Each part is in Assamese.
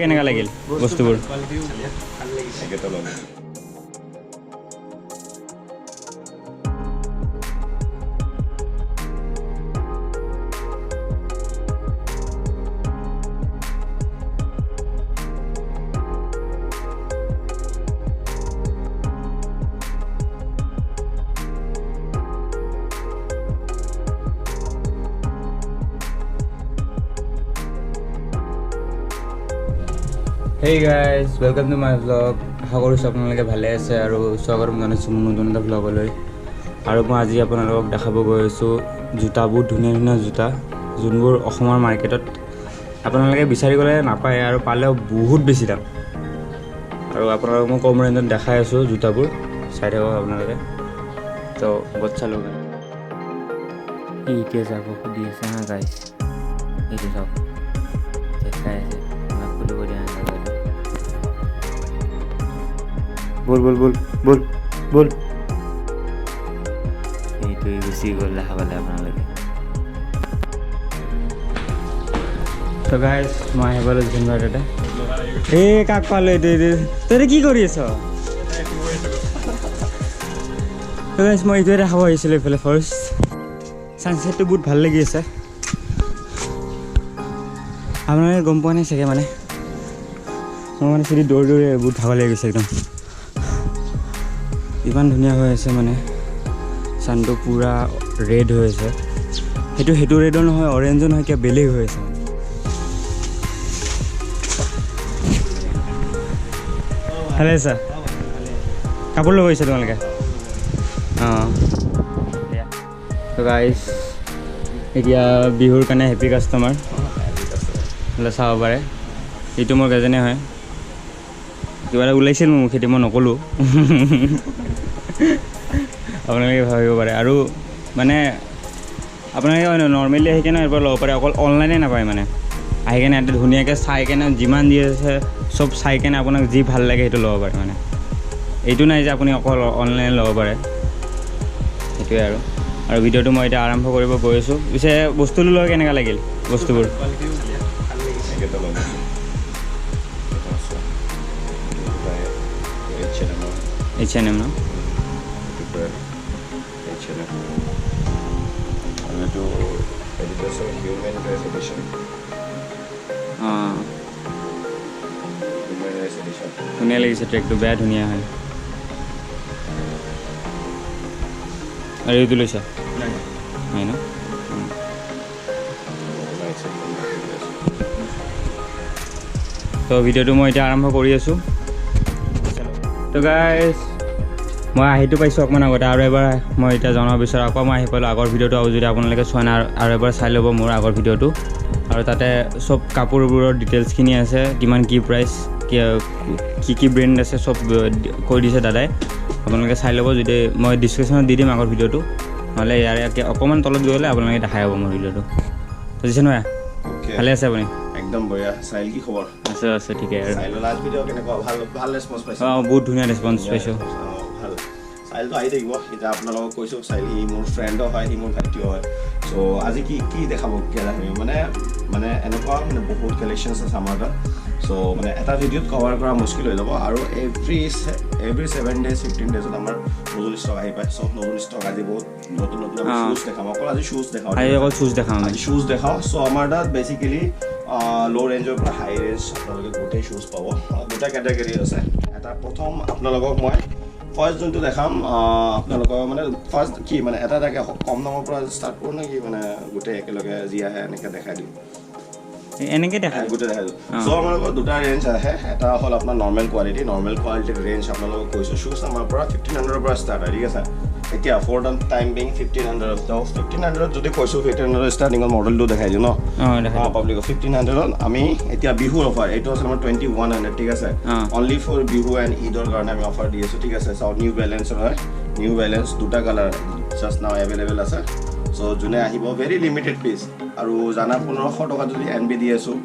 কেনেকুৱা লাগিল বস্তুবোৰ? একেটা ল'ম। Hey guys, welcome to my vlog. আশা কৰিছোঁ আপোনালোকে ভালে আছে আৰু স্বাগতম জনাইছোঁ মোৰ নতুন এটা ভ্লগলৈ। আৰু মই আজি আপোনালোকক দেখাব গৈ আছোঁ জোতা, বহুত ধুনীয়া ধুনীয়া জোতা, যোনবোৰ অসমৰ মাৰ্কেটত আপোনালোকে বিচাৰি গ'লে নাপায় আৰু পালেও বহুত বেছি দাম। আৰু আপোনালোকক মই কম ৰেঞ্জত দেখাই আছোঁ জোতাবোৰ, চাই থাকক আপোনালোকে। তো বহুত চালোঁ এতিয়া যাব সুধি আছে হা গাইছ, এইটো চাওক দেখাই আছে, আমাক খুলিব দিয়া নাই দৰ্জাটো। ব'ল ব'ল ব'ল ব'ল ব'ল, এইটোৱে গুচি গ'ল, দেখা পালে আপোনালোকে। তো গাইছ, মই আহি পালোঁ জিনবাৰ তাতে। এই কাক পালোঁ এইটো এইটো তই কি কৰি আছ? তো গাইছ, মই এইটোৱে দেখাব আহিছিলোঁ এইফালে। ফাৰ্ষ্ট ছানছেটটো বহুত ভাল লাগি আছে, আপোনালোকে গম পোৱা নাই চাগে। মানে মই মানে চিধি দৌৰি দৌৰি বহুত ভাগৰ লাগি গৈছে একদম। ইমান ধুনীয়া হৈ আছে, মানে ছানটো পূৰা ৰেড হৈ আছে। সেইটো ৰেডো নহয়, অৰেঞ্জো নহয়, কিবা বেলেগ হৈ আছে। ভালে আছা? কাপোৰ ল'ব আহিছা তোমালোকে? অঁ দিয়া। তো গাইজ, এতিয়া বিহুৰ কাৰণে হেপী কাষ্টমাৰ হ'লে চাব পাৰে। এইটো মোৰ কাজেনে হয়, কিবা এটা ওলাইছিল মোৰ মুখেদি, মই নক'লোঁ, আপোনালোকে ভাবিব পাৰে। আৰু মানে আপোনালোকে নৰ্মেলি আহি কেনে ইয়াৰ পৰা ল'ব পাৰে, অকল অনলাইনে নাপায়। মানে আহি কেনে ইয়াতে ধুনীয়াকৈ চাই কেনে যিমান যি আছে চব চাই কেনে আপোনাক যি ভাল লাগে সেইটো ল'ব পাৰে। মানে এইটো নাই যে আপুনি অকল অনলাইন ল'ব পাৰে, সেইটোৱে আৰু। আৰু ভিডিঅ'টো মই এতিয়া আৰম্ভ কৰিব গৈ আছোঁ। পিছে বস্তুটো লৈ কেনেকুৱা লাগিল বস্তুবোৰ? একেটা ল'ম। H&M. H&M ন? H&M। আৰু এইটো এডিডাছৰ হিউমেন ৰেচ এডিশ্যন। অঁ। Human race edition. ধুনীয়া লাগিছে ট্ৰেকটো, বেয়া ধুনীয়া হয়। আৰু এইটো লৈছা নাই ন? তো ভিডিঅ'টো মই এতিয়া আৰম্ভ কৰি আছোঁ। তো গাইজ, মই আহিতো পাইছোঁ অকণমান আগতে, আৰু এবাৰ মই এতিয়া জনাব বিচাৰোঁ, আকৌ মই আহি পালোঁ। আগৰ ভিডিঅ'টো আৰু যদি আপোনালোকে চোৱা নাই, আৰু এবাৰ চাই ল'ব মোৰ আগৰ ভিডিঅ'টো। আৰু তাতে চব কাপোৰবোৰৰ ডিটেইলছখিনি আছে, কিমান কি প্ৰাইচ, কি কি ব্ৰেণ্ড আছে চব কৈ দিছে দাদাই, আপোনালোকে চাই ল'ব। যদি মই ডিছক্ৰিপশ্যনত দি দিম আগৰ ভিডিঅ'টো, নহ'লে ইয়াৰে অকণমান তলত গৈ গ'লে আপোনালোকে দেখাই হ'ব মোৰ ভিডিঅ'টো। বুজিছে নহয়? ভালে আছে আপুনি? একদম বঢ়িয়া। চাহিল, কি খবৰ? আছোঁ আছোঁ, ঠিকে। আৰু চাহিলৰ লাষ্ট ভিডিঅ' কেনেকুৱা? ভাল ভাল ৰেচপন্স পাইছোঁ। অঁ, বহুত ধুনীয়া ৰেচপন্স পাইছোঁ। অঁ, ভাল। চাহিলটো আহি থাকিব। এতিয়া আপোনালোকক কৈছোঁ, চাহিল সি মোৰ ফ্ৰেণ্ডো হয়, সি মোৰ ভাইটিও হয়। চ' আজি কি কি দেখাব মানে মানে এনেকুৱা মানে বহুত কালেকশ্যনছ আছে আমাৰ তাত। চ' মানে এটা ভিডিঅ'ত কভাৰ কৰা মুস্কিল হৈ যাব। আৰু এভৰি 7 ডেজ 15 ডেজত আমাৰ নতুন ষ্টক আহি পায়। চব নতুন ষ্টক। আজি বহুত নতুন নতুন শ্বুজ দেখাম। অকল আজি শ্বুজ দেখাওঁ। আজি অকল শ্বুজ দেখাম। আজি শ্বুজ দেখাওঁ। চ' আমাৰ তাত বেচিকেলি ল' ৰেঞ্জৰ পৰা হাই ৰেঞ্জ আপোনালোকে গোটেই শ্বুজ পাব। দুটা কেটেগৰী আছে। এটা প্ৰথম আপোনালোকক মই ফাৰ্ষ্ট যোনটো দেখাম আপোনালোকৰ, মানে ফাৰ্ষ্ট কি মানে এটা এটাকৈ কম দামৰ পৰা ষ্টাৰ্ট কৰোঁ নে কি, মানে গোটেই একেলগে যি আহে এনেকৈ দেখাই দিওঁ? এনেকৈ দেখাই গোটেই দেখাই দিওঁ। চ' আপোনালোকৰ দুটা ৰেঞ্জ আহে। এটা হ'ল আপোনাৰ নৰ্মেল কোৱালিটি। নৰ্মেল কোৱালিটিৰ ৰেঞ্জ আপোনালোকক কৈছোঁ, শ্বুজ আমাৰ পৰা 1500ৰ পৰা ষ্টাৰ্ট হয়, ঠিক আছে? এতিয়া for the time being 1500, 1500 যদি কৈছোঁ, 1500 ষ্টাৰ্টিঙত মডেলটো দেখাই দিওঁ ন? অঁ, পাব্লিক 1500ত আমি এতিয়া বিহুৰ অফাৰ, এইটো আছিল আমাৰ 2100, ঠিক আছে? অনলি ফৰ বিহু এণ্ড ঈদৰ কাৰণে আমি অফাৰ দি আছোঁ, ঠিক আছে? চাওক, নিউ বেলেঞ্চৰ হয়। নিউ বেলেঞ্চ দুটা কালাৰ জাষ্ট নাও এভেইলেবল আছে। চ' যোনে আহিব, ভেৰি লিমিটেড পিচ। আৰু জানা, 1500 টকাত যদি এন বি দি আছোঁ,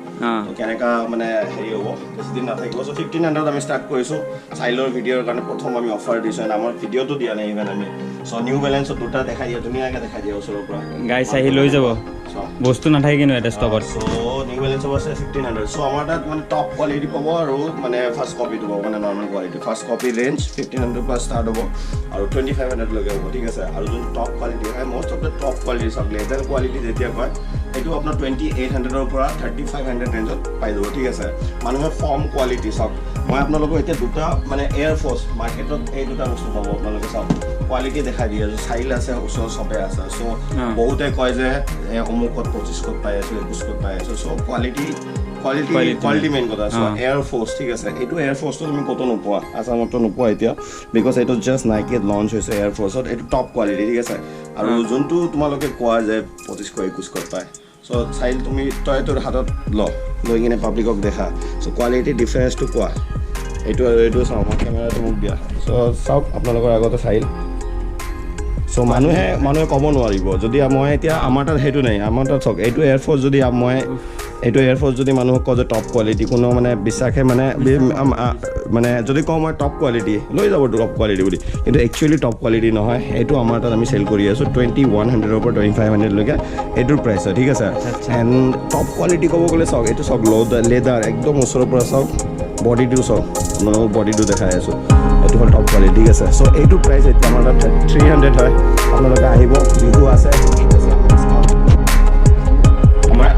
কেনেকুৱা মানে হেৰি হ'ব, বেছি দিন নাথাকিব। চ' 1500 আমি ষ্টাৰ্ট কৰিছোঁ। চাইলৰ ভিডিঅ'ৰ কাৰণে প্ৰথম আমি অফাৰ দিছোঁ, এণ্ড আমাৰ ভিডিঅ'টো দিয়া নাই ইভেন আমি। চ' নিউ বেলেঞ্চত দুটা দেখাই দিয়া, ধুনীয়াকৈ দেখাই দিয়া ওচৰৰ পৰা। গাইছ, আহি লৈ যাব, বস্তু নাথাকে কিন্তু এটা ষ্টকত। চ' নিউ বেলেঞ্চৰ আছে 1500। চ' আমাৰ তাত মানে টপ কোৱালিটি পাব আৰু মানে ফাৰ্ষ্ট কপিটো পাব, মানে normal quality. First copy range 1500 পৰা ষ্টাৰ্ট হ'ব আৰু 2500লৈকে হ'ব, ঠিক আছে। আৰু যোনটো টপ কোৱালিটি হয়, most of the top quality চাওক, লেদাৰ কোৱালিটি যেতিয়া কয়, এইটো আপোনাৰ 2800ৰ পৰা 3500 ৰেঞ্জত পাই যাব, ঠিক আছে। মানুহে ফৰ্ম কোৱালিটি চাওক, মই আপোনালোকক এতিয়া দুটা মানে এয়াৰ ফ'ৰ্চ মাৰ্কেটত এই দুটা বস্তু পাব আপোনালোকে। চাওক, কোৱালিটি দেখাই দি আছোঁ, চাইল আছে, ওচৰৰ চবে আছে। চ' বহুতে কয় যে অমুকত 25ত পাই আছোঁ, 21ত পাই আছোঁ। চ' কোৱালিটি কোৱালিটি মেইন কথা। চ' এয়াৰ ফ'ৰ্চ, ঠিক আছে, এইটো এয়াৰ ফ'ৰ্চটো তুমি ক'তো নোপোৱা, আছামতো নোপোৱা এতিয়া, because এইটো জাষ্ট নাইকিত লঞ্চ হৈছে এয়াৰ ফ'ৰ্চত। এইটো টপ কোৱালিটি, ঠিক আছে। আৰু যোনটো তোমালোকে কোৱা যে 2500 21ত পায়, চ' চাইল তুমি তই তোৰ হাতত ল, লৈ কিনে পাব্লিকক দেখা। চ' কোৱালিটি ডিফাৰেঞ্চটো কোৱা। এইটো আৰু এইটো চাওঁ, মই কেমেৰাটো মোক দিয়া। চ' চাওক আপোনালোকৰ আগতে চাইল। চ' মানুহে ক'ব নোৱাৰিব যদি মই এতিয়া আমাৰ তাত সেইটো নাই। আমাৰ তাত চাওক, এইটো এয়াৰফ'ৰ্চ যদি মই এইটো এয়াৰফ'ৰ্চ যদি মানুহক কওঁ যে টপ কোৱালিটি, কোনো মানে বিশ্বাসে মানে মানে যদি কওঁ মই টপ কোৱালিটি লৈ যাব টপ কোৱালিটি বুলি, কিন্তু একচুৱেলি টপ কোৱালিটি নহয়। এইটো আমাৰ তাত আমি চেল কৰি আছোঁ 2100ৰ পৰা 2500লৈকে এইটোৰ প্ৰাইচ হয়, ঠিক আছে। এণ্ড টপ কোৱালিটি ক'ব গ'লে চাওক, এইটো চাওক, লেদাৰ একদম ওচৰৰ পৰা চাওক, বডিটো চাওক, আপোনালোকক বডিটো দেখাই আছোঁ। এইটো হ'ল টপ কোৱালিটি, ঠিক আছে। চ' এইটো প্ৰাইচ এতিয়া আমাৰ তাত 300 হয়। আপোনালোকে আহিব, বিহু আছে, ঈদ আছে,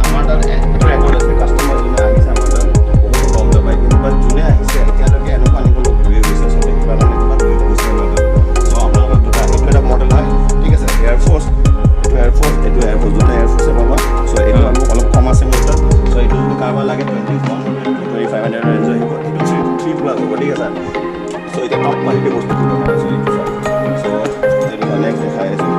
আমাৰ তাত এইটো ৰেকৰ্ড আছে, কাষ্টমাৰ যোনে আহিছে আমাৰ তাত বহুতো গম নাপায়, কিন্তু বাট যোনে আহিছে এতিয়ালৈকে এনেকুৱা আনিবলৈ ঘূৰি গৈছে, চবে কিবা নহয় কিবা লৈ গৈছে আমাৰ তাত। চ' আপোনালোকৰ দুটা এইটো এটা মডেল হয়, ঠিক আছে। এয়াৰফ'ৰ্চ, এইটো এয়াৰফ'ৰ্চ, এইটো এয়াৰফ'ৰ্চ, দুটা এয়াৰফ'ৰ্চে পাবা। চ' এইটো আমি অলপ কম আছে মোৰ তাত। চ' এইটো যদি কাৰোবাৰ লাগে 2100 টু 2500 ৰেঞ্জ আহিব। এইটো থ্ৰী প্লাছ হ'ব, ঠিক আছে। চ' এতিয়া টপ কোৱালিটি বস্তুটো দেখাই আছোঁ, এইটো চাওক। চ' এইটো নেক্সট দেখাই আছোঁ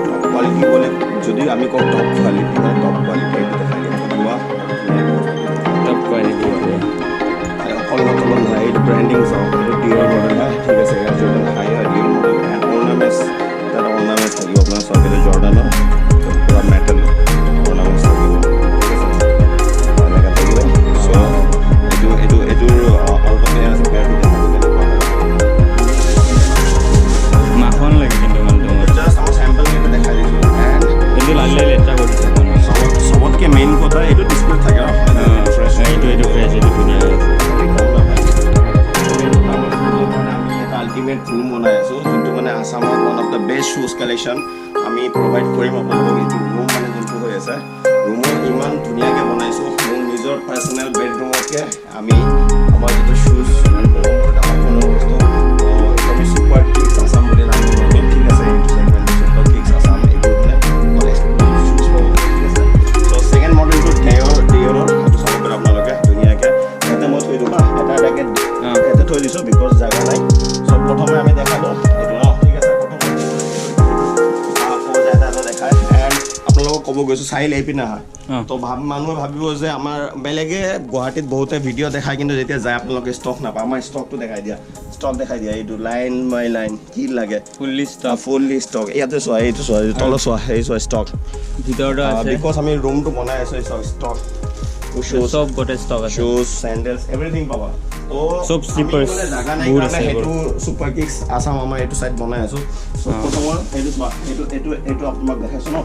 টপ কোৱালিটি ক'লে, যদি আমি কওঁ টপ কোৱালিটি মানে টপ কোৱালিটি এইটো দেখাই দিম, লোৱা আৰু ধুনীয়াকৈ বস্তুটো। Top quality. অকল নতুন নহয়, এইটো ব্ৰেণ্ডিং চাওক, এইটো ডিঅ'ৰ মডেল হয়, ঠিক আছে। এয়াৰ জৰ্ডান হাই হয়, ডিঅ'ৰ মডেল এণ্ড অৰ্নামেণ্টছ, তাত অৰ্নামেণ্টছ থাকিব আপোনাৰ। চাওক, এইটো জৰ্ডানৰ পূৰা মেটেল অৰ্নামেণ্টছ থাকিব, ঠিক আছে, এনেকৈ থাকিব। চ' এইটো এইটো এইটোৰ আৰু এটা পেয়াৰ আছে, পেয়াৰটো দেখাব কেনেকুৱা হয়। মাখন লাগে কিন্তু মালটো মোৰ। জাষ্ট আমাৰ চেম্পল কেইটা দেখাই দিছোঁ এণ্ড কিন্তু লাল লাল লেতেৰা কৰি দিছে অকণমান। চবতকৈ মেইন কথা এইটো ডিছপ্লে থাকে ন, ফ্ৰেছ। এইটো ফ্ৰেছ, এইটো ধুনীয়া আছে। আমি এটা আল্টিমেট ৰুম বনাই আছোঁ, যোনটো মানে আছামত one of the best shoes collection আমি প্ৰভাইড কৰিম আপোনালোকক। এইটো ৰুম মানে যোনটো হৈ আছে, ৰুমত ইমান ধুনীয়াকৈ বনাইছোঁ, মোৰ নিজৰ পাৰ্চনেল বেডৰুমতকৈ আমি আমাৰ যিটো শ্বুজ কোনো বস্তু, তো এইটো আমি ছুপাৰ কিক্স আছাম বুলি নাম দিলোঁ, ঠিক আছে। এইটো ছেগমেণ্ট ছুপাৰ কিক্স আছাম, এইবোৰ মানে অকল এক্সক্লুচিভ শ্বুজ পাব, ঠিক আছে। চ' ছেকেণ্ড মডেলটো ডেয়ৰৰ, সেইটো চাব পাৰে আপোনালোকে ধুনীয়াকৈ। ইয়াতে মই থৈ দিওঁ হা, এটা এটাকৈ ইয়াতে থৈ দিছোঁ, because জাগা নাই। চ' প্ৰথমে আমি দেখালোঁ এইটো ন, ঠিক আছে। প্ৰথমে আকৌ যে এটা এটা দেখাই এণ্ড আপোনালোকক ক'ব গৈছোঁ, চাহিল এইপিনে আহা। তো মানুহে ভাবিব যে আমাৰ বেলেগে গুৱাহাটীত বহুতে ভিডিঅ' দেখায়, কিন্তু যেতিয়া যায় আপোনালোকে ষ্টক নাপায়। আমাৰ ষ্টকটো দেখাই দিয়া, ষ্টক দেখাই দিয়া, এইটো লাইন বাই লাইন কি লাগে। Fully stock. Fully stock. ইয়াতে চোৱা, এইটো চোৱা, এইটো তলত চোৱা, এই চোৱা ষ্টক। ভিতৰতো আছে। Because আমি ৰুমটো বনাই আছোঁ, এই চব ষ্টক। চব গোটেই ষ্টক আছে। শ্বুজ, চেণ্ডেলছ, এভৰিথিং পাবা। তো চব আমি slippers মানে জাগা নাই বহুত কাৰণে আছে। সেইটো ছুপাৰ কিক্স আছাম আমাৰ এইটো চাইড বনাই আছোঁ। চ' প্ৰথমৰ এইটো চোৱা, এইটো এইটো এইটো আপোনাক দেখাইছোঁ ন,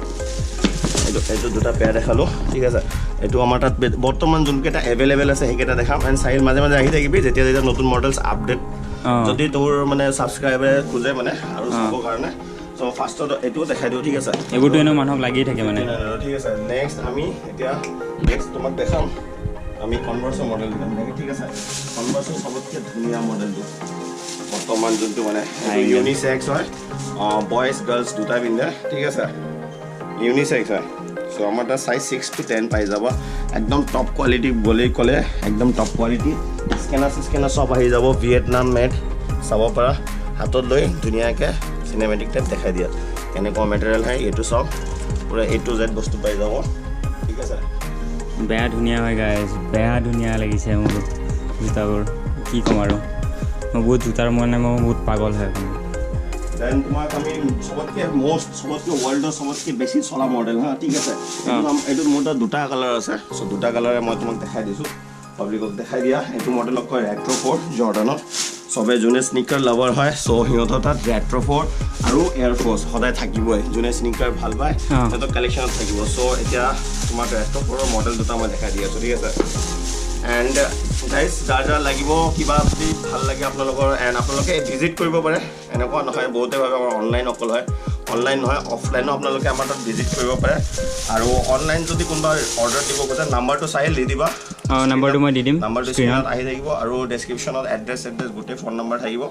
এইটো দুটা পেয়াৰ দেখালোঁ, ঠিক আছে। এইটো আমাৰ তাত বৰ্তমান যোনকেইটা এভেইলেবল আছে সেইকেইটা দেখাম। এণ্ড চাহিল, মাজে মাজে আহি থাকিবি, যেতিয়া যেতিয়া নতুন মডেলছ আপডেট যদি তোৰ মানে ছাবস্ক্ৰাইবাৰে খোজে মানে আৰু চাবৰ কাৰণে। চ' ফাৰ্ষ্টত এইটোও দেখাই দিওঁ, ঠিক আছে। এইবোৰতো এনেও মানুহক লাগিয়ে থাকে মানে। ঠিক আছে। নেক্সট আমি এতিয়া নেক্সট তোমাক দেখাম আমি কনভাৰ্চৰ মডেল দেখাম, ঠিক আছে। কনভাৰ্চৰ চবতকৈ ধুনীয়া মডেলটো বৰ্তমান যোনটো মানে ইউনিচেক্স হয়, বইজ গাৰ্লছ দুটা পিন্ধে, ঠিক আছে, ইউনিচেক্স হয়। চ' আমাৰ তাত চাইজ 6 টু 10 পাই যাব। একদম টপ কোৱালিটি বুলি ক'লে একদম টপ কোৱালিটি, স্কেনাৰ চিস্কেনাৰ চব আহি যাব। ভিয়েটনাম মেড, চাব পাৰা হাতত লৈ ধুনীয়াকৈ চিনেমেটিক টাইপ দেখাই দিয়া কেনেকুৱা মেটেৰিয়েল হয়। এইটো চাওক, পূৰা এ টু জেড বস্তু পাই যাব, ঠিক আছে। বেয়া ধুনীয়া হয় গাইজ, বেয়া ধুনীয়া লাগিছে মোৰ জোতাবোৰ। কি ক'ম আৰু, মই বহুত জোতাৰ মানে মই বহুত পাগল হয়। দেন তোমাক আমি চবতকৈ মষ্ট চবতকৈ ৱৰ্ল্ডৰ চবতকৈ বেছি চলা মডেল হা, ঠিক আছে। এইটো মোৰ তাত দুটা কালাৰ আছে। চ' দুটা কালাৰে মই তোমাক দেখাই দিছোঁ, পাব্লিকক দেখাই দিয়া। এইটো মডেলক কয় ৰেট্ৰ' ফ'ৰ জৰ্ডানত। চবে যোনে স্নিকাৰ লাভাৰ হয়, চ' সিহঁতৰ তাত ৰেট্ৰ' ফ'ৰ আৰু আৰু এয়াৰফ'ৰ্চ সদায় থাকিবই। যোনে স্নিকাৰ ভাল পায়, সিহঁতৰ কালেকশ্যনত থাকিব। চ' এতিয়া তোমাক ৰেষ্ট অফ ফ'ৰৰ মডেল দুটা মই দেখাই দি আছোঁ, ঠিক আছে? এণ্ড গাইজ, যাৰ যাৰ লাগিব, কিবা যদি ভাল লাগে আপোনালোকৰ, এণ্ড আপোনালোকে ভিজিট কৰিব পাৰে। এনেকুৱা নহয়, বহুতে ভাবে আমাৰ অনলাইন অকল হয়। অনলাইন নহয়, অফলাইনো আপোনালোকে আমাৰ তাত ভিজিট কৰিব পাৰে। আৰু অনলাইন যদি কোনোবা অৰ্ডাৰ দিব খোজে, নাম্বাৰটো চাই দি দিবা। অঁ, নাম্বাৰটো মই দি দিম। নাম্বাৰটো স্ক্ৰীণত। স্ক্ৰীণত আহি থাকিব আৰু ডেছক্ৰিপশ্যনত এড্ৰেছ এড্ৰেছ গোটেই ফোন নম্বৰ থাকিব।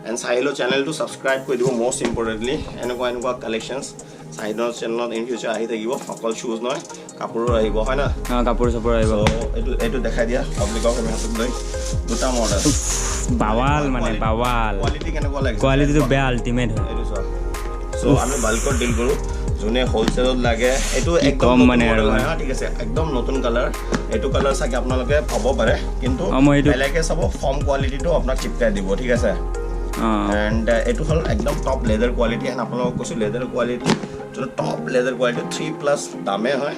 এণ্ড চাহিলৰ চেনেলটো ছাবস্ক্ৰাইব কৰি দিব। মষ্ট ইম্পৰ্টেণ্টলি, এনেকুৱা এনেকুৱা কালেকশ্যনছ চাহিলৰ চেনেলত ইন ফিউচাৰ আহি থাকিব। অকল শ্বুজ নহয়, কাপোৰো আহিব, হয় না? অঁ, কাপোৰ চাপোৰ আহিব। চ' এইটো দেখাই দিয়া পাব্লিকক আমি হাতত লৈ দুটা মডেল। বাৱাল মানে বাৱাল। কোৱালিটি কেনেকুৱা লাগিছে? কোৱালিটিটো বেয়া আল্টিমেট হয়। এইটো চোৱা। চ' আমি বাল্কত ডিল কৰোঁ। যোনে হ'লচেলত লাগে, এইটো একদম কম নতুন মানে মডেল আৰু। হয় হা, ঠিক আছে? একদম নতুন কালাৰ। এইটো কালাৰ চাগে আপোনালোকে পাব পাৰে, কিন্তু অঁ, মই এইটো- বেলেগে চাব, ফৰ্ম কোৱালিটিটো আপোনাক চিপকাই দিব, ঠিক আছে? এণ্ড এইটো হ'ল একদম টপ লেদাৰ কোৱালিটি। এণ্ড আপোনালোকক কৈছোঁ, লেদাৰ কোৱালিটি যোনটো টপ লেদাৰ কোৱালিটি, 3+ দামেই হয়।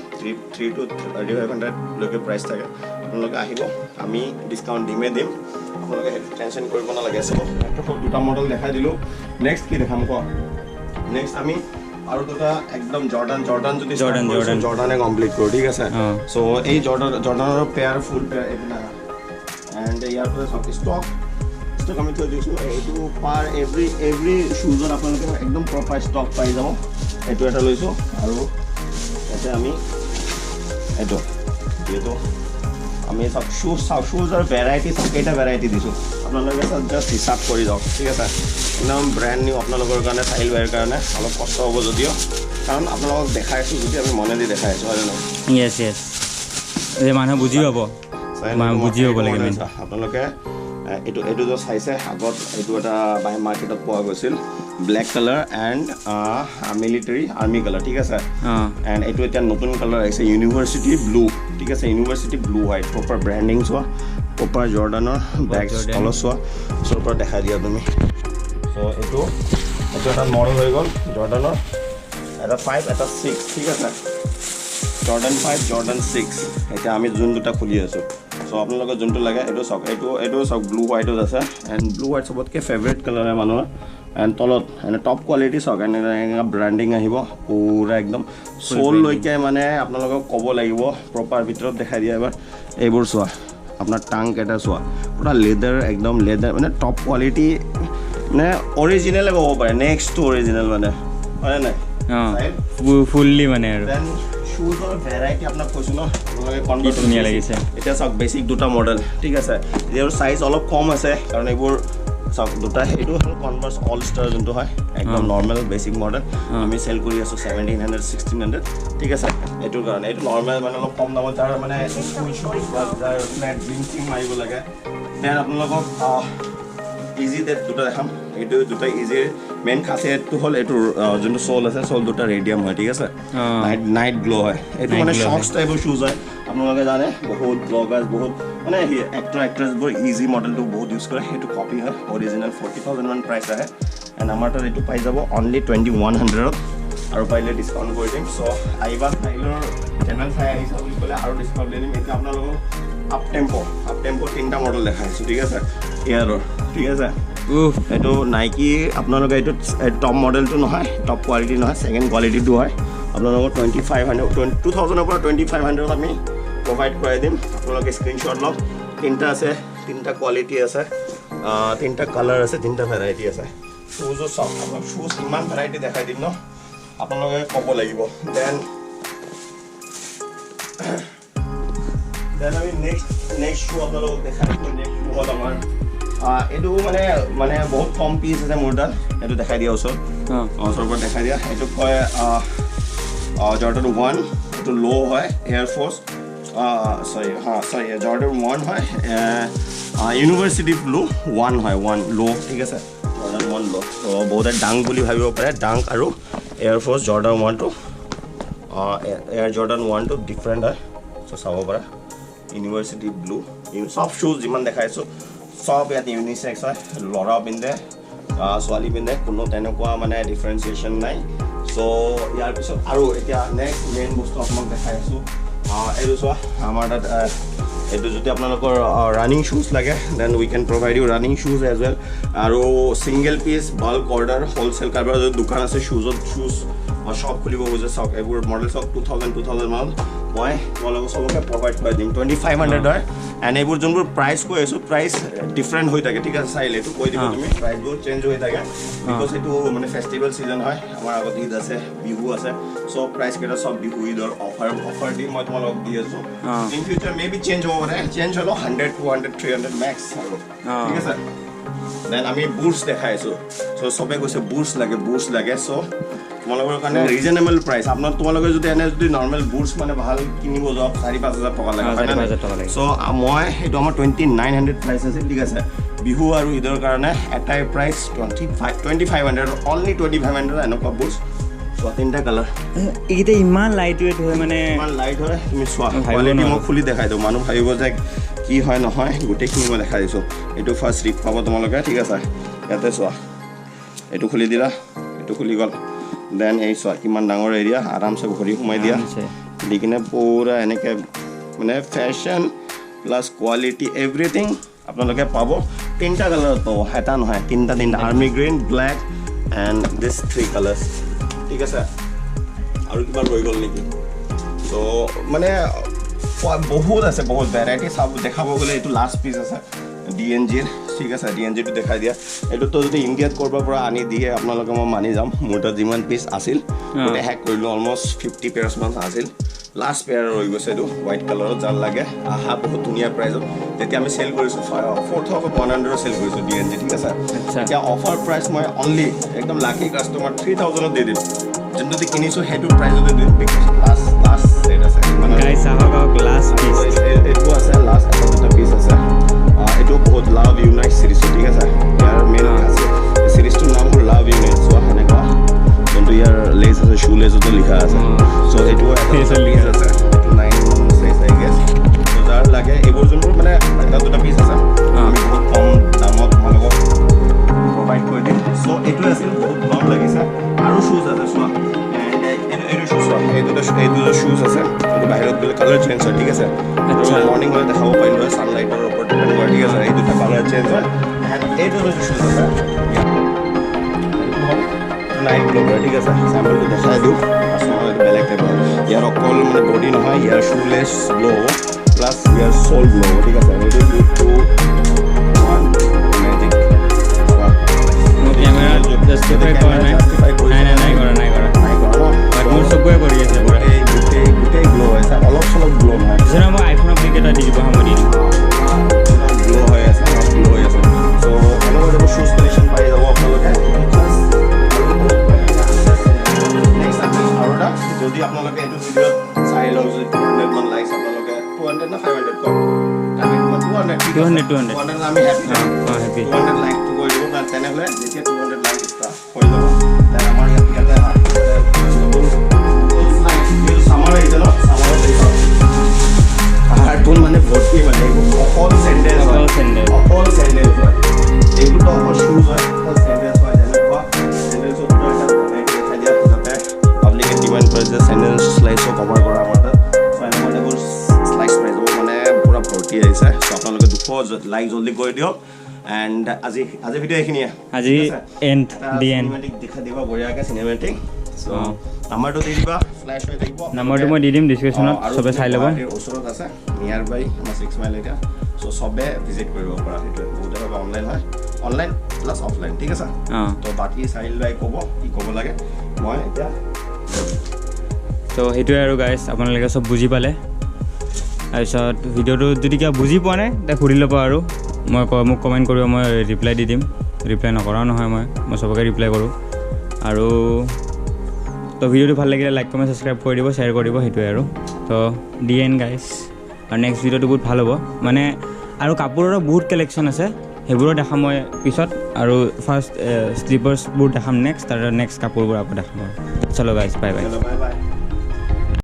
3 to 3,500লৈকে প্ৰাইচ থাকে। আপোনালোকে আহিব, আমি ডিছকাউণ্ট দিমেই দিম। আপোনালোকে সেইটো টেনশ্যন কৰিব নালাগে। চাব, দুটা মডেল দেখাই দিলোঁ। নেক্সট কি দেখাম কোৱা? নেক্সট আমি আৰু দুটা একদম জৰ্ডান, জৰ্ডান যদি জৰ্ডান, জৰ্ডান। জৰ্ডানে কমপ্লিট কৰোঁ, ঠিক আছে? অঁ। চ' এই জৰ্ডানৰ পেয়াৰ, ফুল পেয়াৰ এইবিলাক। এণ্ড ইয়াৰ পৰা চাওক, ষ্টক আমি থৈ দিছোঁ। এইটো পাৰ এভৰি শ্বুজত আপোনালোকে একদম প্ৰপাৰ ষ্টক পাই যাব। এইটো এটা লৈছোঁ আৰু ইয়াতে আমি এইটো, যিহেতু আমি চাওক, শ্বুজ চাওক, শ্বুজৰ ভেৰাইটি চাওক, কেইটা ভেৰাইটি দিছোঁ। আপোনালোকে জাষ্ট হিচাপ কৰি যাওক, ঠিক আছে? একদম ব্ৰেণ্ড নিউ আপোনালোকৰ কাৰণে। চাহিল ভাইৰ কাৰণে অলপ কষ্ট হ'ব যদিও, কাৰণ আপোনালোকক দেখাই আছোঁ যদি আমি মনে দি দেখাই আছোঁ, হয় নে নহয়? য়েছ, যে মানুহে বুজি পাব, মানুহে বুজি পাব লাগে মেইন। আপোনালোকে এইটো যে চাইছে আগত, এইটো এটা বাই মাৰ্কেটত পোৱা গৈছিল, black colour and military army colour, ঠিক আছে? এণ্ড এইটো এতিয়া নতুন কালাৰ আহিছে, ইউনিভাৰ্চিটি ব্লু, ঠিক আছে? University blue white, proper branding চোৱা, প্ৰপাৰ জৰ্ডানৰ বেগ। জৰ্ডান। তলত চোৱা, ওচৰৰ পৰা দেখাই দিয়া তুমি। চ' এইটো এটা মডেল হৈ গ'ল জৰ্ডানৰ, এটা 5, এটা 6, ঠিক আছে? Jordan 5, Jordan 6। এতিয়া আমি যোন দুটা খুলি আছোঁ। চ' আপোনালোকে যোনটো লাগে, এইটো চাওক, এইটো চাওক, ব্লু হোৱাইটত আছে। এণ্ড ব্লু হোৱাইট চবতকৈ ফেভৰেট কালাৰ হয় মানুহৰ। এণ্ড তলত এনে টপ কোৱালিটি চাওক, এনে ব্ৰেণ্ডিং আহিব পূৰা একদম চ'ললৈকে। মানে আপোনালোকক ক'ব লাগিব, প্ৰপাৰ ভিতৰত দেখাই দিয়া এবাৰ। এইবোৰ চোৱা, আপোনাৰ টাং এটা চোৱা, পূৰা লেদাৰ, একদম লেদাৰ, মানে টপ কোৱালিটি, মানে অৰিজিনেলে ক'ব পাৰে, নেক্সট টু অৰিজিনেল মানে, হয়নে নাই? অঁ, ফুল্লি মানে আৰু। Then শ্বুজৰ ভেৰাইটি আপোনাক কৈছোঁ ন, আপোনালোকে কি ধুনীয়া লাগিছে। এতিয়া চাওক, বেছিক দুটা মডেল, ঠিক আছে? এইবোৰ চাইজ অলপ কম আছে, কাৰণ এইবোৰ চাওক দুটা। এইটো হ'ল কনভাৰ্চ অল ষ্টাৰ যোনটো হয়, একদম নৰ্মেল বেছিক মডেল। আমি চেল কৰি আছোঁ 1700, 1600, ঠিক আছে? এইটোৰ কাৰণে এইটো নৰ্মেল, মানে অলপ কম দামত, যাৰ মানে স্কুল শ্বুজ বা যাৰ ফ্লেট জিম চিম মাৰিব লাগে। Then আপোনালোকক ইজি ডেট দুটা দেখাম। এইটো দুটা ইজিৰ মেইন খাচিয়তটো হ'ল এইটো যোনটো চ'ল আছে, চ'ল দুটা ৰেডিয়াম হয়, ঠিক আছে? নাইট গ্ল' হয় এইটো। Night মানে glow। শ্বক্স টাইপৰ শ্বুজ হয়। আপোনালোকে জানে, বহুত ব্লগাৰ্ছ, বহুত মানে এক্টৰ এক্ট্ৰেছবোৰ ইজি মডেলটো বহুত ইউজ কৰে। সেইটো কপি হয়, অৰিজিনেল 40,000 মান প্ৰাইচ আহে। এণ্ড আমাৰ তাত এইটো পাই যাব অনলি 2100ত আৰু পাৰিলে ডিছকাউণ্ট কৰি দিম। চ' আহিবা, চাহিলৰ চেনেল চাই আহিছা বুলি ক'লে আৰু ডিছকাউণ্ট দি দিম। এতিয়া আপোনালোকক আপ টেম্প' তিনিটা মডেল দেখাইছোঁ, ঠিক আছে? এয়াৰৰ, ঠিক আছে? উফ। এইটো নাইকি। আপোনালোকে এইটো টপ মডেলটো নহয়, টপ কোৱালিটি নহয়, ছেকেণ্ড কোৱালিটিটো হয়। আপোনালোকৰ 2500, 2,000ৰ পৰা 2500ত আমি প্ৰভাইড কৰাই দিম। আপোনালোকে স্ক্ৰীনশ্বট লওক। তিনিটা আছে, তিনিটা কোৱালিটি আছে, তিনিটা কালাৰ আছে, তিনিটা ভেৰাইটি আছে। শ্বুজো চাওক, আপোনাক শ্বুজ ইমান ভেৰাইটি দেখাই দিম ন, আপোনালোকে ক'ব লাগিব। Then আমি নেক্সট শ্বু আপোনালোকক দেখাই দিছোঁ। নেক্সট শ্বু হ'ল আমাৰ এইটো মানে বহুত কম পিচ আছে মোৰ তাত। এইটো দেখাই দিয়া ওচৰত। ওচৰৰ পৰা দেখাই দিয়া। এইটো কয় জৰ্ডন 1, এইটো ল' হয়, এয়াৰ ফ'ৰ্চ, চৰি, হা, চৰি, জৰ্ডন 1 হয়, ইউনিভাৰ্চিটি ব্লু 1 হয়, 1 ল', ঠিক আছে? জৰ্ডন 1 ল'। ত' বহুতে ডাংক বুলি ভাবিব পাৰে। ডাংক আৰু এয়াৰ ফ'ৰ্চ জৰ্ডন 1টো, এয়াৰ জৰ্ডন 1টো ডিফাৰেণ্ট হয়। চ' চাব পাৰা, ইউনিভাৰ্চিটি ব্লু। চব শ্বুজ যিমান দেখাইছোঁ, চব ইয়াত ইউনিচেক্স হয়। ল'ৰাও পিন্ধে, ছোৱালী পিন্ধে, কোনো তেনেকুৱা মানে ডিফাৰেঞ্চিয়েশ্যন নাই। চ' ইয়াৰ পিছত আৰু এতিয়া নেক্সট মেইন বস্তু আপোনাক দেখাই আছোঁ। এইটো চোৱা, আমাৰ তাত এইটো যদি আপোনালোকৰ ৰানিং শ্বুজ লাগে, then we can provide you running shoes as well. আৰু single piece, bulk order, wholesale, কাৰোবাৰ যদি দোকান আছে, শ্বুজত শ্বুজ শ্বপ খুলিব খোজে, চাওক এইবোৰ মডেল চাওক, 2000 2000 মান মই তোমালোকক চবকে প্ৰভাইড কৰি দিম। 2500 হয়। এণ্ড এইবোৰ যোনবোৰ প্ৰাইচ কৈ আছোঁ, প্ৰাইচ ডিফাৰেণ্ট হৈ থাকে, ঠিক আছে? চাইলে এইটো কৈ দিব তুমি, প্ৰাইচবোৰ চেঞ্জ হৈ থাকে because এইটো মানে ফেষ্টিভেল ছিজন হয়। আমাৰ আগত ঈদ আছে, বিহু আছে, চব প্ৰাইচ কেইটা চব বিহু ঈদৰ অফাৰ দি মই তোমালোকক দি আছোঁ। In future may be change হ'ব পাৰে, চেঞ্জ হ'লেও 100, 200, 300 max আৰু। ঠিক আছে। Then আমি বুটছ দেখাই আছোঁ। চ' চবে কৈছে বুটছ লাগে, বুটছ লাগে। চ' তোমালোকৰ কাৰণে ৰিজনেবল প্ৰাইচ। আপোনাৰ তোমালোকে যদি এনে যদি নৰ্মেল বুটছ মানে ভাল কিনিব যাওক, 4-5 হাজাৰ টকা লাগে। 4-5 হাজাৰ টকা লাগে। চ' মই সেইটো আমাৰ 2900 প্ৰাইচ আছিল, ঠিক আছে? বিহু আৰু ঈদৰ কাৰণে এটাই প্ৰাইচ, 2500, only 2500। এনেকুৱা বুটছ চোৱা, তিনিটা কালাৰ। এইকেইটা ইমান লাইট ৱেইট হয় মানে। ইমান লাইট হয়, তুমি চোৱা। ভাবিব কোৱালিটি মই নোৱাৰো। খুলি দেখাই দিওঁ, মানুহ ভাবিব যে কি হয় নহয়। গোটেইখিনি মই দেখাই দিছোঁ। এইটো ফাৰ্ষ্ট ৰিপ পাব তোমালোকে, ঠিক আছে? ইয়াতে চোৱা, এইটো খুলি দিলা, এইটো খুলি গ'ল। Then এই চোৱা, কিমান ডাঙৰ এৰিয়া, আৰামছে ভৰি সোমাই দিয়া। আৰামছে। দি কিনে পূৰা এনেকৈ মানে ফেশ্বন প্লাছ কোৱালিটি এভৰিথিং আপোনালোকে পাব। তিনিটা কালাৰত পাব, এটা নহয়, তিনিটা তিনিটা, army green, black and this three colours, ঠিক আছে? আৰু কিবা ৰৈ গ'ল নেকি? চ' মানে বহুত আছে, বহুত ভেৰাইটি চাব দেখাব গ'লে। এইটো লাষ্ট পিচ আছে ডি এন জিৰ, ঠিক আছে? ডি এন জিটো দেখাই দিয়া। এইটোতো যদি ইণ্ডিয়াত ক'ৰবাৰ পৰা আনি দিয়ে আপোনালোকে, মই মানি যাম। মোৰ তাত যিমান পিচ আছিল গোটেই শেষ কৰিলোঁ, অলমষ্ট 50 পেয়াৰ্ছমান আছিল। লাষ্ট পেয়াৰ ৰৈ গৈছে এইটো হোৱাইট কালাৰত। যাৰ লাগে আহা, বহুত ধুনীয়া প্ৰাইজত। তেতিয়া আমি চেল কৰিছোঁ 4100ত চেল কৰিছোঁ ডি এন জি, ঠিক আছে? এতিয়া অফাৰ প্ৰাইচ মই অনলি একদম লাকি কাষ্টমাৰ 3000ত দি দিম। যোনটো দি কিনিছোঁ সেইটো প্ৰাইজতে দিম, because last last set আছে। গাইজ, চাহক আহক, লাষ্ট পিচ। আৰু এইটো আছে, লাষ্ট এটা দুটা পিচ আছে। এইটো বহুত লাভ ইউনাইট চিৰিজটো, ঠিক আছে? ইয়াৰ মেইন আছে, চিৰিজটোৰ নাম হ'ল লাভ ইউনাইট। চোৱা, সেনেকুৱা যোনটো ইয়াৰ লেচ আছে, শ্বু লেচতো লিখা আছে। চ' এইটো এটা লেচত দুটা লিখা পিচ আছে। এইটো নাইন চাইজ I guess. চ' যাৰ লাগে, এইবোৰ যোনবোৰ মানে এটা দুটা পিচ আছে, আমি বহুত কম দামত তোমালোকক প্ৰভাইড কৰি দিম। চ' এইটোৱে আছিল, বহুত লং লাগিছে। আৰু শ্বুজ আছে, চোৱা। And এইটো শ্বুজ চোৱা, এই দুটা শ্বুজ আছে। এইটো বাহিৰত গ'লে কালাৰ চেঞ্জ হয়, ঠিক আছে? মৰ্ণিং হ'লে দেখাব পাৰিলোঁ হয়, ছানলাইটৰ ওপৰত ডিপেণ্ড কৰে, ঠিক আছে? এই দুটা কালাৰ চেঞ্জ হয়। এণ্ড এইটো যোনটো শ্বুজ আছে, নাইট গ্ল' কৰে, ঠিক আছে? চেম্পলটো দেখাই দিওঁ কাষ্টমাৰ। এইটো বেলেগ টাইপৰ, ইয়াৰ অকল মানে বডি নহয়, ইয়াৰ শ্বুলেছ গ্ল' হ'ব, প্লাছ ইয়াৰ চ'ল গ্ল' হ'ব, ঠিক আছে? এইটো টু ওৱান মেজিক। মোৰ কেমেৰা জাষ্টিফাই কৰা নাই। নাই নাই নাই কৰা, নাই কৰা। নাই কৰা ন? বাট মোৰ চকুৱে কৰি আছে পুৰা। গোটেই গোটেই গোটেই গ্ল' হৈছে, অলপ চলপ গ্ল' নহয়। পিছত মই আইফোনৰ পিক এটা দি দিব, মই দি দিম। গ্ল' হৈ আছে, গ্ল' হৈ আছে। চ' এনেকুৱা টাইপৰ শ্বুজ কালেকশ্যন পাই যাব আপোনালোকে। নেক্সট আমি আৰু এটা, যদি আপোনালোকে এইটো ভিডিঅ'ত চাই লওক, যদি 200 মান লাইকছ আপোনালোকে, 200 না 500 কওক টাৰ্গেট? 200। 200, 200। 200 আমি হেপী। অঁ, হেপী। 200 লাইকটো কৰি দিব কাৰণ তেনেহ'লে যেতিয়া 200 লাইক হৈ যাব, then আমাৰ ইয়াতে নতুন চামাৰ আহিছে ন, চামাৰত কাৰ্টুন মানে ভৰ্তি, মানে এইবোৰ অকল চেণ্ডেল হয়। অকল চেণ্ডেল। অকল চেণ্ডেল হয় এইবোৰতো, অকল শ্বুজ হয়, অকল চেণ্ডেলছ হয়। যেনেকুৱা চেণ্ডেলছত এটা ভেৰাইটি দেখাই দিয়া, যাতে পাব্লিকে ডিমাণ্ড কৰে যে চেণ্ডেল শ্লাইছো কভাৰ কৰা আমাৰ তাত। চ' এনেকুৱা টাইপৰ শ্লাইচ পাই যাব, মানে পূৰা ভৰ্তি আহিছে। চ' আপোনালোকে 200 লাইক জল্দি কৰি দিয়ক। এণ্ড আজি ভিডিঅ' এইখিনিয়ে। আজি এণ্ড, the and. Cinematic দেখাই দিবা বঢ়িয়াকৈ, চিনেমেটিক। চ' নাম্বাৰটো দি দিবা, ফ্লেছ হৈ থাকিব। নাম্বাৰটো মই দি দিম ডিছক্ৰিপশ্যনত। আৰু চবে যদি চাই ল'ব। গুৱাহাটীৰ ওচৰত আছে, নিয়াৰ বাই আমাৰ 6 মাইল এতিয়া। চ' চবে ভিজিট কৰিব পৰা। সেইটোৱে বহুতে ভাবে অনলাইন হয়, অনলাইন প্লাছ অফলাইন, ঠিক আছে? তো বাকী চাহিল ভাই ক'ব কি ক'ব লাগে, মই এতিয়া ত' সেইটোৱে আৰু গাইজ, আপোনালোকে চব বুজি পালে। তাৰপিছত ভিডিঅ'টো যদি কিবা বুজি পোৱা নাই তেতিয়া সুধি ল'ব আৰু মই মোক কমেণ্ট কৰিব, মই ৰিপ্লাই দি দিম। ৰিপ্লাই নকৰাও নহয়, মই চবকে ৰিপ্লাই কৰোঁ। আৰু তো ভিডিঅ'টো ভাল লাগিলে লাইক, কমেণ্ট, ছাবস্ক্ৰাইব কৰি দিব, শ্বেয়াৰ কৰি দিব, সেইটোৱে আৰু। তো the and guys. আৰু নেক্সট ভিডিঅ'টো বহুত ভাল হ'ব মানে। আৰু কাপোৰৰো বহুত কালেকশ্যন আছে, সেইবোৰো দেখাম মই পিছত। আৰু ফাৰ্ষ্ট শ্লিপাৰ্ছবোৰ দেখাম নেক্সট, তাৰ নেক্সট কাপোৰবোৰ আকৌ দেখাম। আৰু চলো গাইজ, বাই বাই। চলো, বাই বাই।